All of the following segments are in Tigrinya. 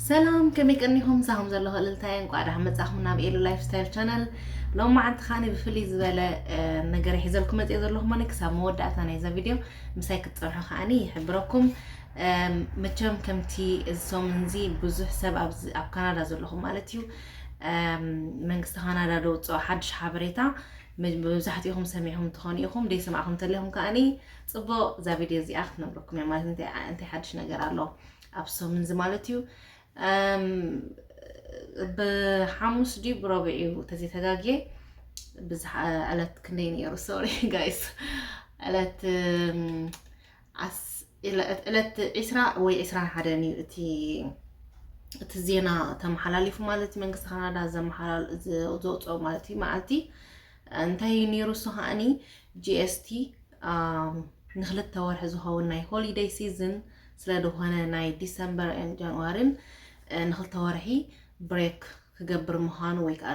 ሰላም፣ ከመይ ቀኒኹም? ምሳኹም ዘለኹ እልልታየ። እንቋዕ ደሓን መጻኹም ናብ ኤሉ ላይፍ ስታይል ቻነል። ሎማዓንቲ ኸኣኒ ብፍልይ ዝበለ ነገር ሒዘልኩም መጽየ ዘለኹ፣ ክሳብ መወዳእታ ናይዛ ቪድዮ ምሳይ ክትጸንሑ ከኣኒ ይሕብረኩም። መቸም ከምቲ እዚ ሰሙን እዚ ብዙሕ ሰብ ኣብ ካናዳ ዘለኹም ማለት እዩ፣ መንግስቲ ካናዳ ደውፅኦ ሓድሽ ሓበሬታ መብዛሕትኹም ሰሚዕኹም ትኾኑ ኢኹም። ደይ ሰማዕኹም እንተለኹም ከኣኒ ፅቡቅ እዛ ቪድዮ እዚኣ ክትነግረኩም እያ ማለት እንታይ ሓድሽ ነገር ኣሎ ኣብ ሰሙን እዚ ማለት እዩ። ብሓሙስ ድዩ ብረቡዕ እዩ ተዘይተጋግየ። ብዝሓ ዕለት ክንደይ ነይሩ? ሶሪ ጋይስ፣ ዕለት ዕለት ዒስራ ወይ ዒስራን ሓደን እዩ እቲ እቲ ዜና ተመሓላሊፉ ማለት እዩ። መንግስቲ ካናዳ ዘመሓላል ዘውፅኦ ማለት እዩ መዓልቲ እንታይ እዩ ነይሩ? እሱ ከዓኒ ጂ ኤስ ቲ ንክልተ ወርሒ ዝኸውን ናይ ሆሊደይ ሲዝን ስለ ዝኾነ ናይ ዲሰምበር ጃንዋሪን ንክልተ ወርሒ ብሬክ ክገብር ምዃኑ ወይ ከዓ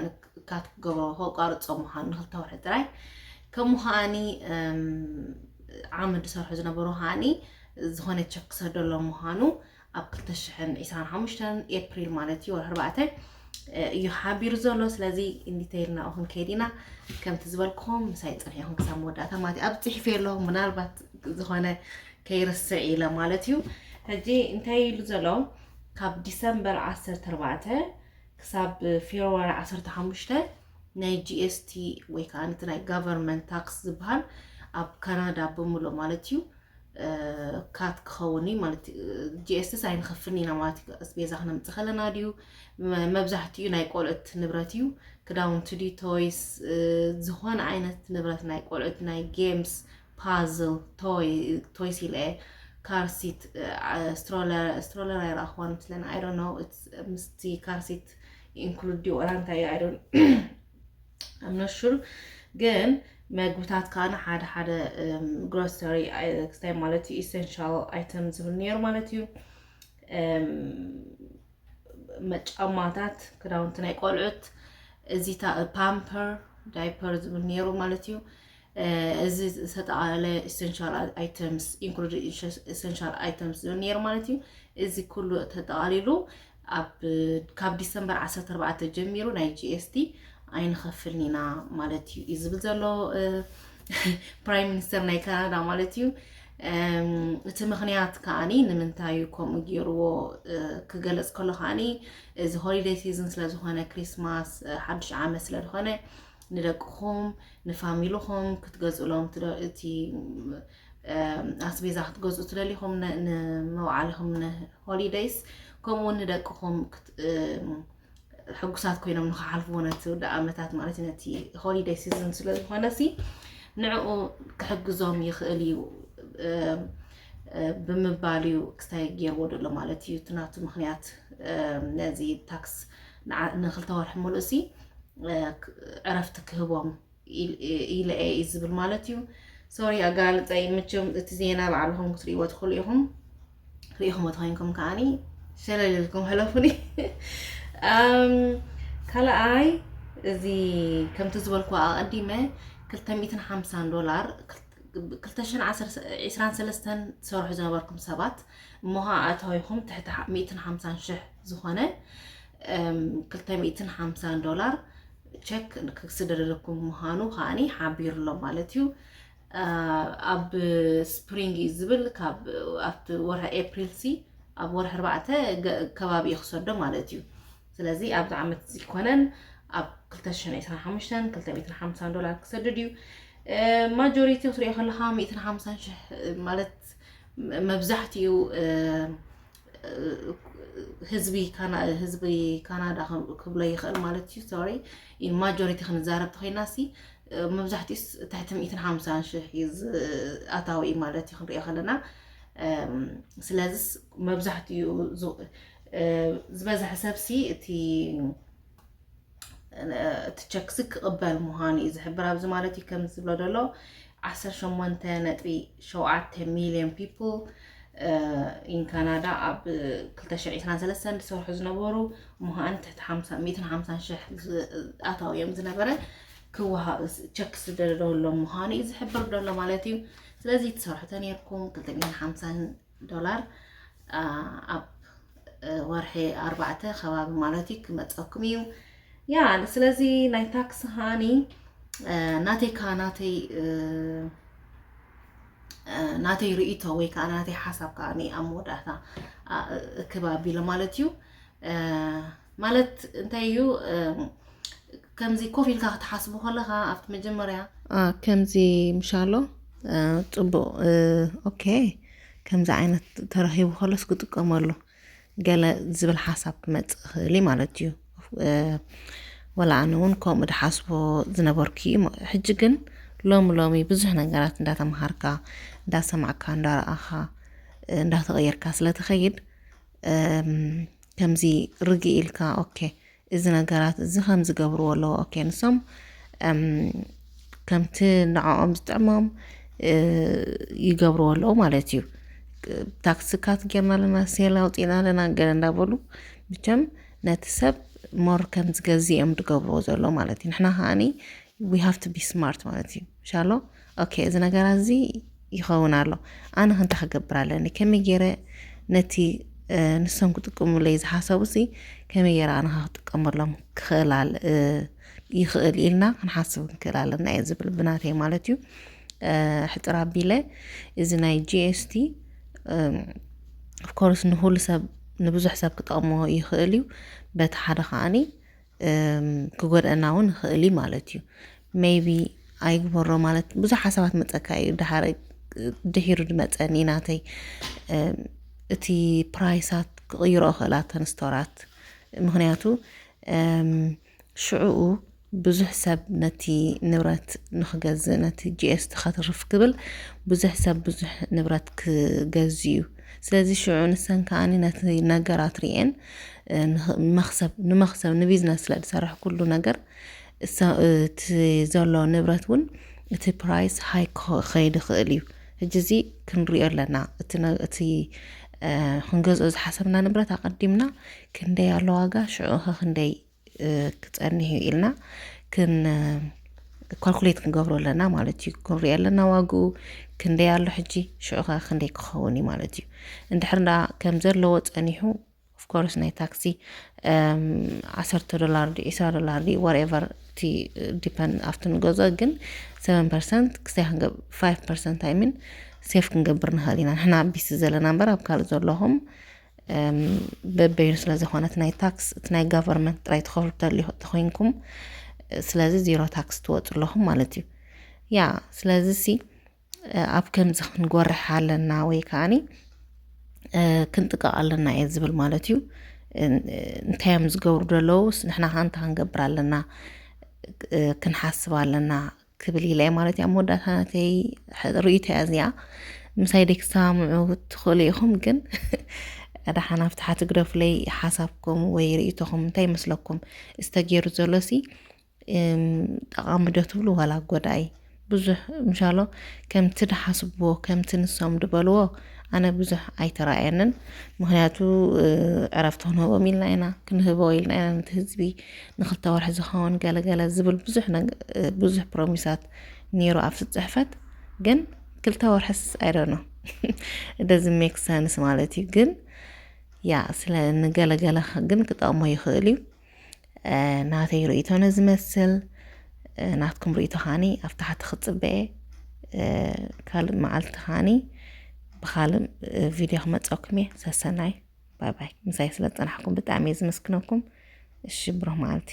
ካት ክገብሮ ከቋርፆ ምዃኑ ንክልተ ወርሒ ጥራይ ከምኡ ከዓኒ ዓም ዝሰርሑ ዝነበሩ ከዓኒ ዝኾነ ቸክ ክሰደሎም ምዃኑ ኣብ ክልተ ሽሕን ዕስራን ሓሙሽተን ኤፕሪል ማለት እዩ ወርሒ ኣርባዕተ እዩ ሓቢሩ ዘሎ። ስለዚ ኢንዲቴይል ናብኡ ክንከይድ ኢና። ከምቲ ዝበልኩኹም ምሳይ ፅንሒኹም ክሳብ መወዳእታ ማለት እዩ። ኣብ ፅሒፈ ኣለኹ ምናልባት ዝኾነ ከይርስዕ ኢለ ማለት እዩ። ሕጂ እንታይ ኢሉ ዘሎ ካብ ዲሰምበር ዓሰርተ ኣርባዕተ ክሳብ ፌብርዋሪ ዓሰርተ ሓሙሽተ ናይ ጂ ኤስ ቲ ወይ ከዓ ነቲ ናይ ጋቨርንመንት ታክስ ዝበሃል ኣብ ካናዳ ብምሉእ ማለት እዩ ካት ክኸውን እዩ ማለት እዩ። ጂ ኤስ ቲስ ኣይንኸፍልን ኢና ማለት እዩ። ኣስቤዛ ክነምፅእ ከለና ድዩ መብዛሕትኡ ናይ ቆልዑት ንብረት እዩ። ክዳውንቲ ድዩ ቶይስ ዝኾነ ዓይነት ንብረት ናይ ቆልዑት ናይ ጌምስ ፓዝል ቶይስ ኢለ ካርሲት ስትሮለር ኣይረኣኽዋን ምስለን I don't know ምስቲ ካርሲት ኢንክሉድ ድዩ ወላ እንታይ I'm not sure ግን መግብታት ከዓነ ሓደ ሓደ ግሮሰሪ ክስታይ ማለት እዩ ኢሰንሻል ኣይተም ዝብል ነይሩ ማለት እዩ። መጫማታት ክዳውንቲ ናይ ቆልዑት እዚ ፓምፐር ዳይፐር ዝብል ነይሩ ማለት እዩ። እዚ ዝተጠቃለለ ኢሰንሻል ኣይተምስ ኢንክሉድ ኢሰንሻል ኣይተምስ ዝብል ነይሩ ማለት እዩ። እዚ ኩሉ ተጠቃሊሉ ካብ ዲሰምበር ዓሰርተ ኣርባዕተ ጀሚሩ ናይ ጂ ኤስ ቲ ኣይንኸፍልን ኢና ማለት እዩ እዩ ዝብል ዘሎ ፕራይም ሚኒስተር ናይ ካናዳ ማለት እዩ። እቲ ምኽንያት ከዓኒ ንምንታይ ከምኡ ገይርዎ ክገለፅ ከሎ ከዓኒ እዚ ሆሊደይ ሲዝን ስለዝኾነ ክሪስማስ ሓዱሽ ዓመት ስለዝኾነ ንደቅኹም ንፋሚልኹም ክትገዝእሎም እቲ ኣስቤዛ ክትገዝኡ ትደሊኹም ንመውዓልኹም ንሆሊደይስ ከምኡውን ንደቅኹም ሕጉሳት ኮይኖም ንክሓልፍዎ ነቲ ውዳእ ዓመታት ማለት ነቲ ሆሊደይ ሲዝን ስለዝኾነ ሲ ንዕኡ ክሕግዞም ይኽእል እዩ ብምባል እዩ ክስታይ ገይርዎ ዘሎ ማለት እዩ። እቲ ናቱ ምኽንያት ነዚ ታክስ ንክልተ ወርሒ ሙሉእ ሲ ዕረፍቲ ክህቦም ኢለ እየ እዩ ዝብል ማለት እዩ። ሶሪ ኣገላልፀይ ምችም እቲ ዜና ባዕልኹም ክትርእይዎ ትኽእሉ ኢኹም። ርኢኹም ተኮይንኩም ከዓኒ ሸለል ኢልኩም ሕለፉኒ። ካልኣይ እዚ ከምቲ ዝበልኩ ኣቐዲመ ክልተ ሚእትን ሓምሳን ዶላር ክልተ ሽሕን ዕስራን ሰለስተን ትሰርሑ ዝነበርኩም ሰባት እሞ ከዓ ኣታዊኹም ትሕቲ ሚእትን ሓምሳን ሽሕ ዝኾነ ክልተ ሚእትን ሓምሳን ዶላር ቸክ ክስደደልኩም ምዃኑ ከዓኒ ሓቢሩ ኣሎ ማለት እዩ። ኣብ ስፕሪንግ እዩ ዝብል ካብ ኣብቲ ወርሒ ኤፕሪል ሲ ኣብ ወርሒ ኣርባዕተ ከባቢ እዩ ክሰዶ ማለት እዩ። ስለዚ ኣብዚ ዓመት እዚ ኮነን ኣብ ክልተ ሽሕን ዕስራን ሓሙሽተን ክልተ ሚእትን ሓምሳን ዶላር ክሰድድ እዩ። ማጆሪቲ ክትሪኦ ከለካ ሚእትን ሓምሳን ሽሕ ማለት መብዛሕትኡ ህዝቢ ህዝቢ ካናዳ ክብሎ ይኽእል ማለት እዩ። ሶሪ ማጆሪቲ ክንዛረብ ተኮይና ሲ መብዛሕትኡ ትሕቲ ሚእትን ሓምሳን ሽሕ እዩ ኣታዊ ማለት እዩ ክንሪኦ ከለና። ስለዚስ መብዛሕትኡ ዝበዝሐ ሰብ ሲ እቲ እቲ ቸክሲ ክቕበል ምዃኑ እዩ ዝሕብር ኣብዚ ማለት እዩ ከም ዝብሎ ዘሎ ዓሰርተ ሸሞንተ ነጥቢ ሸውዓተ ሚልዮን ፒፕል ኢን ካናዳ ኣብ ክልተ ሽሕን ዕስራን ሰለስተን ዝሰርሑ ዝነበሩ ምዃን ትሕቲ ሓምሳ ሚእትን ሓምሳን ሽሕ ኣታዊ እዮም ዝነበረ ክወሃ ቸክ ዝደለደወሎም ምዃኑ እዩ ዝሕብር ዘሎ ማለት እዩ። ስለዚ ትሰርሑ ተነርኩም ክልተ ሚእትን ሓምሳን ዶላር ኣብ ወርሒ ኣርባዕተ ከባቢ ማለት እዩ ክመፀኩም እዩ። ያ ስለዚ ናይ ታክስ ሃኒ ናተይካ ናተይ ናተይ ርእቶ ወይ ከዓ ናተይ ሓሳብ ከዓ ኣብ መወዳእታ እክብ ኣቢለ ማለት እዩ። ማለት እንታይ እዩ ከምዚ ኮፍ ኢልካ ክትሓስቡ ከለካ ኣብቲ መጀመርያ ከምዚ ምሻሎ ፅቡቅ ኦኬ ከምዚ ዓይነት ተረኪቡ ከሎስ ክጥቀመሉ ገለ ዝብል ሓሳብ ክመፅእ ይኽእል እዩ ማለት እዩ። ወላ ኣነ እውን ከምኡ ድሓስቦ ዝነበርኩ እዩ። ሕጂ ግን ሎሚ ሎሚ ብዙሕ ነገራት እንዳተምሃርካ እንዳሰማዕካ እንዳረኣኻ እንዳተቐየርካ ስለትኸይድ ከምዚ ርግእ ኢልካ ኦኬ እዚ ነገራት እዚ ከም ዝገብርዎ ኣለዎ ኦኬ ንሶም ከምቲ ንዕኦም ዝጥዕሞም ይገብርዎ ኣለዉ ማለት እዩ። ታክሲ ካት ጌርና ኣለና፣ ሴል ኣውፂእና ኣለና ገለ እንዳበሉ ብቸም ነቲ ሰብ ሞር ከም ዝገዝእ እዮም ዝገብርዎ ዘሎ ማለት እዩ። ንሕና ከዓኒ we have to be smart ማለት እዩ። ሻሎ ኦኬ እዚ ነገራት እዚ ይኸውን ኣሎ። ኣነ ክንታ ክገብር ኣለኒ ከመይ ገይረ ነቲ ንሶም ክጥቀሙለይ ዝሓሰቡ ሲ ከመይ ገይረ ኣነ ክጥቀመሎም ክኽእላል ይኽእል ኢልና ክንሓስብ ክንክእል ኣለና እየ ዝብል ብናተይ ማለት እዩ። ሕጥር ኣቢለ እዚ ናይ ጂኤስቲ ኦፍኮርስ ንኩሉ ሰብ ንብዙሕ ሰብ ክጠቕሞ ይኽእል እዩ። በቲ ሓደ ከዓኒ ክጎድአና እውን ይኽእል እዩ ማለት እዩ። ሜይቢ ኣይግበሮ ማለት ብዙሕ ሓሳባት መፀካ እዩ። ድሕሪ ድሒሩ ድመፀኒ ናተይ እቲ ፕራይሳት ክቕይሮ እኽእል ኣተን ስቶራት ምክንያቱ ሽዕኡ ብዙሕ ሰብ ነቲ ንብረት ንክገዝእ ነቲ ጂኤስቲ ከትርፍ ክብል ብዙሕ ሰብ ብዙሕ ንብረት ክገዝ እዩ። ስለዚ ሽዑ ንሰን ከዓኒ ነቲ ነገራት ርኤን ንመክሰብ ንመክሰብ ንቢዝነስ ስለ ዝሰርሕ ኩሉ ነገር እቲ ዘሎ ንብረት እውን እቲ ፕራይስ ሃይ ከይድ ይኽእል እዩ። ሕጂ እዚ ክንሪኦ ኣለና እቲ ክንገዝኦ ዝሓሰብና ንብረት ኣቐዲምና ክንደይ ኣሎ ዋጋ ሽዑ ኸ ክንደይ ክፀንሕ እዩ ኢልና ክን ካልኩሌት ክንገብሮ ኣለና ማለት እዩ። ክንሪኦ ኣለና ዋግኡ ክንደይ ኣሎ ሕጂ ሽዑ ኸ ክንደይ ክኸውን እዩ ማለት እዩ። እንድሕር እንዳ ከም ዘለዎ ፀኒሑ ኦፍኮርስ ናይ ታክሲ ዓሰርተ ዶላር ዲ ዒስራ ዶላር ዲ whatever እቲ ዲፐንድ ኣብቲ ንገዞ ግን ሰቨን ፐርሰንት ክሳይ ክንገብ ፋይቭ ፐርሰንት ኣይሚን ሴፍ ክንገብር ንኽእል ኢና ንሕና ቢስ ዘለና እምበር ኣብ ካልእ ዘለኹም በበይኑ ስለ ዝኾነ እቲ ናይ ታክስ እቲ ናይ ጋቨርንመንት ጥራይ ትኸፍሉ ተኮይንኩም ስለዚ ዜሮ ታክስ ትወፁ ኣለኹም ማለት እዩ። ያ ስለዚ ሲ ኣብ ከምዚ ክንጎርሕ ኣለና ወይ ከዓኒ ክንጥቀቕ ኣለና እየ ዝብል ማለት እዩ። እንታይ እዮም ዝገብሩ ዘለውስ ንሕና ከ እንታይ ክንገብር ኣለና ክንሓስብ ኣለና ክብል ኢለ ማለት እዩ። ኣብ መወዳእታ ናተይ ርእይቶ እያ እዚኣ። ምሳይ ደይ ክሰማምዑ ትኽእሉ ኢኹም፣ ግን ደሓን ኣብ ታሕቲ ግደፉለይ ሓሳብኩም ወይ ርእይቶኹም እንታይ ይመስለኩም? እዚ ተገይሩ ዘሎ ሲ ጠቓሚ ዶ ትብሉ ዋላ ጎዳኢ? ብዙሕ ምሻሎ ከምቲ ድሓስብዎ ከምቲ ንሶም ድበልዎ ኣነ ብዙሕ ኣይተራእየንን። ምክንያቱ ዕረፍቲ ክንህቦም ኢልና ኢና ክንህቦ ኢልና ኢና ነቲ ህዝቢ ንክልተ ወርሒ ዝኸውን ገለገለ ዝብል ብዙሕ ብዙሕ ፕሮሚሳት ነይሩ ኣብቲ ፅሕፈት ግን ክልተ ወርሕስ ኣይደኖ ደዚ ሜክ ሰንስ ማለት እዩ። ግን ያ ስለ ንገለገለ ግን ክጠቕሞ ይኽእል እዩ። ናተይ ርእይቶ ነዚ መስል ናትኩም ርእይቶ ኻኒ ኣብ ታሕቲ ክፅበየ ካልእ መዓልቲ ኻኒ ብኻልእ ቪድዮ ክመፀኩም እየ። ሰሰናይ ባይ ባይ። ምሳይ ስለ ዝፀናሕኩም ብጣዕሚ እየ ዝመስግነኩም። እሺ ብሩህ መዓልቲ።